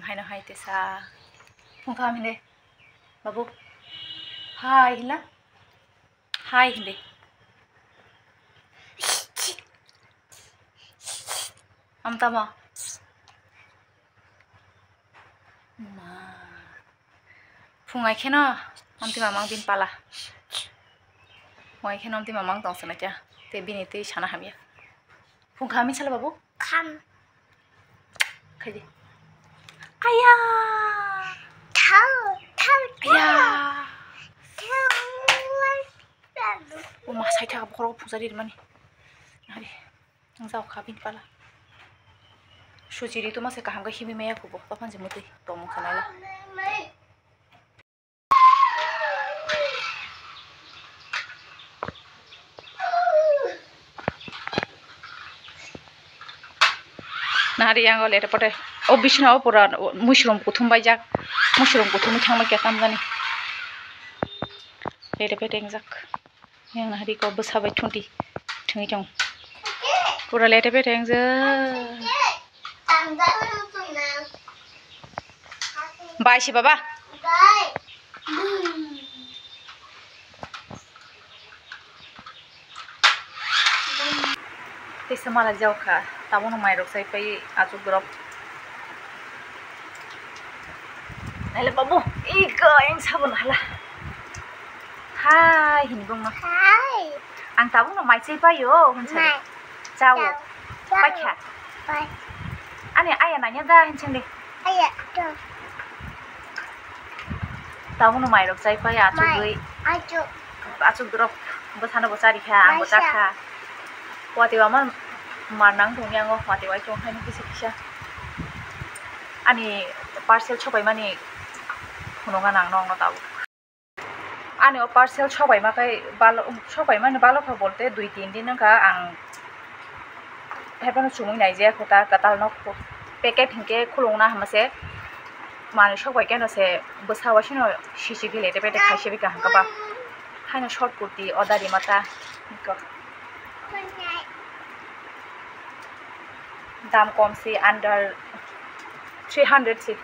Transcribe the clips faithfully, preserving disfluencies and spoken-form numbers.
Haino hai tesa. Phung kha hinde. Babu. Hai hinla. Hai hinde. Amtama. Ma. Phung ai kheno amtwi mamang bini pala. Phung ai kheno amtwi mamang tong sana kya. Te bini twi sana hamya. Phung kha min sala babu? Kham. Khaidi. Aya. Thau, thau, thau. Aya. Thau. O ma sai tha bokhorok phung sari mani. Hari. Ang jao kha bini pala. Sujiri tuma se kaham khe himwi maya kubo. Baphan je mutwi tongmung sanai la. Nahari yang o lete pote. O bisna o pura mushroom kuthum bai jak. Mushroom kuthum thangma kya tam jani. Lete pete jak. Yang nahari ko bwsa bai thunti thwngwi tong. Pura lete pete yang je. Bai si baba. Tesa mala jau kha. Tabukno mairok chai pai achuk drop. Naila babu, iko yang sabun hala. Hai, hini bongma. Hai. Ang tabukno mai chai paio, hwnsa. Mai. Chao. Chao. Chao. Paikha. Pai. Ani aya nanya da, hinsing de. Aya, to. Tabukno mairok chai pai, achugwi. Mai. Achuk. Achuk drop, bwsano bo chari kha, ang bo chakha. Mai sa. Watwi ama mar nang tongni ango, watwi wai tong khaini kisa kisa. Ani parcel sopaimani phunukna nang nokno tabuk. Ani o parcel sopaima khai balo, sopaimani balo kha bolte dui tin din wngkha ang haiphano chumui naijak kho ta kwtal no packet hinkhe khulukna hamase manwi sopai khe no se bwsa waisano sisi gile tei pete khaisa bikha hwnkhe ba haino short kurti order rima ta. Dam kom se under three hundred se.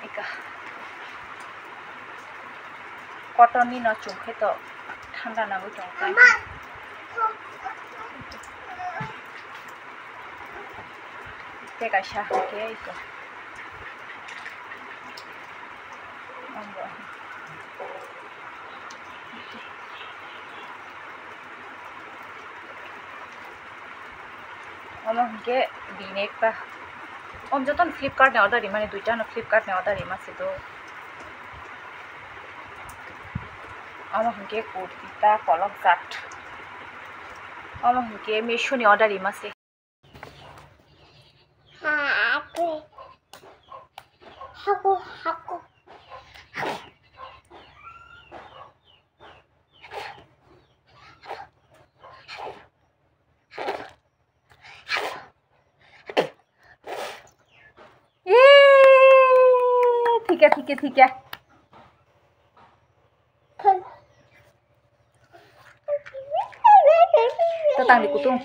Eka. Cotton ni no chum khe to thanda nangwi tong tai. Tei kaisa hwnkhe eko. Omo hwnkhe bini ekta. Omo jotono Flipkart ni order rimani, duita no Flipkart ni order rima se do. Omo hwnkhe kurti ta kolok jat. Omo hwnkhe Meesho ni order rima se. Haku, haku. Ee, thik khe, thik khe, thik khe. Ta tang di kutung.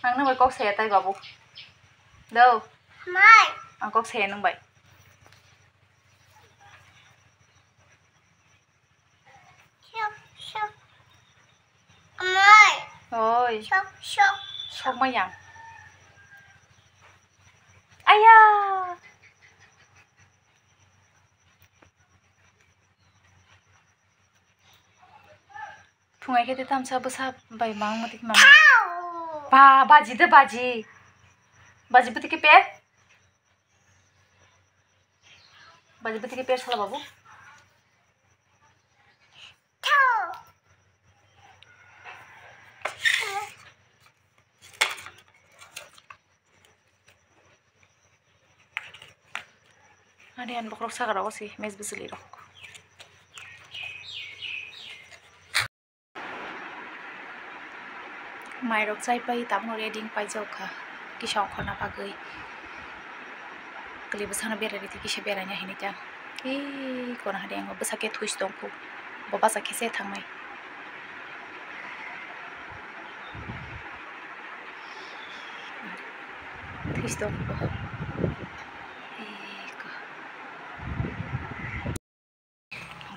Ang nung bai kok saya tai babu. Do. Mai. Ang kok saya nung bai. Sok, sok. Amai. Oi. Sok, sok. Sok mayang. Aya. Phungai khe tei tamsa bwsa bai mang mati mang. Thau. Ba, baji de baji. Baji bwtwi khe pe. Baji bwtwi khe pe sala babu. Thau. Ani ani bokhorok saka rogo se mech bwchwlwi rok. Mairok chai pai tabukno ready wng paijak kha, kisa ongkhorna bagwi. Kwlwi bwsano berai rwdi, kisa beraina hinwi ta. Ee, kono hade ang bwsa khe thuis tongkhu, bo bacha khe se thangnai. Stop.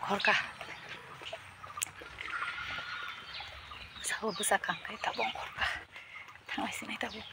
Ghorka. Sabo bwsa kang khe tabuk ghorka. Thanglai sinai tabuk.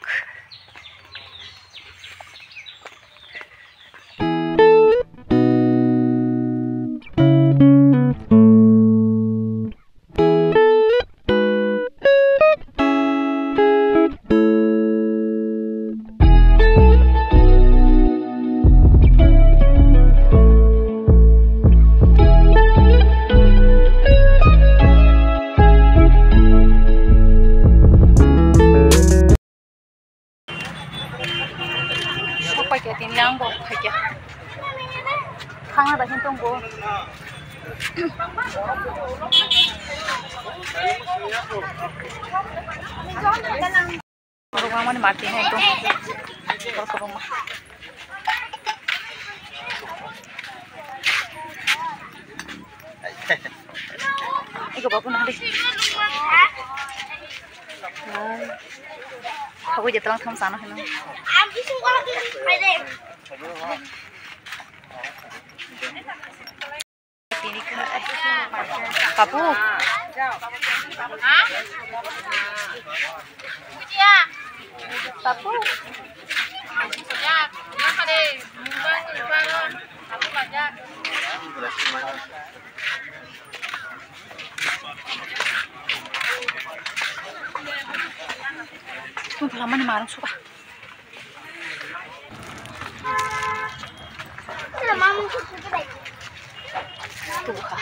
Sok paikha tini ang bo phaikha. Thangna bai khe tongbo. Borok mani market hai tong. Borok kwbangma. Iko babu nang di. Hai. Khagwi je talang tham sana hino. Tini khai. Papu. Papu. Tong phalamani marung suka. Tubukha.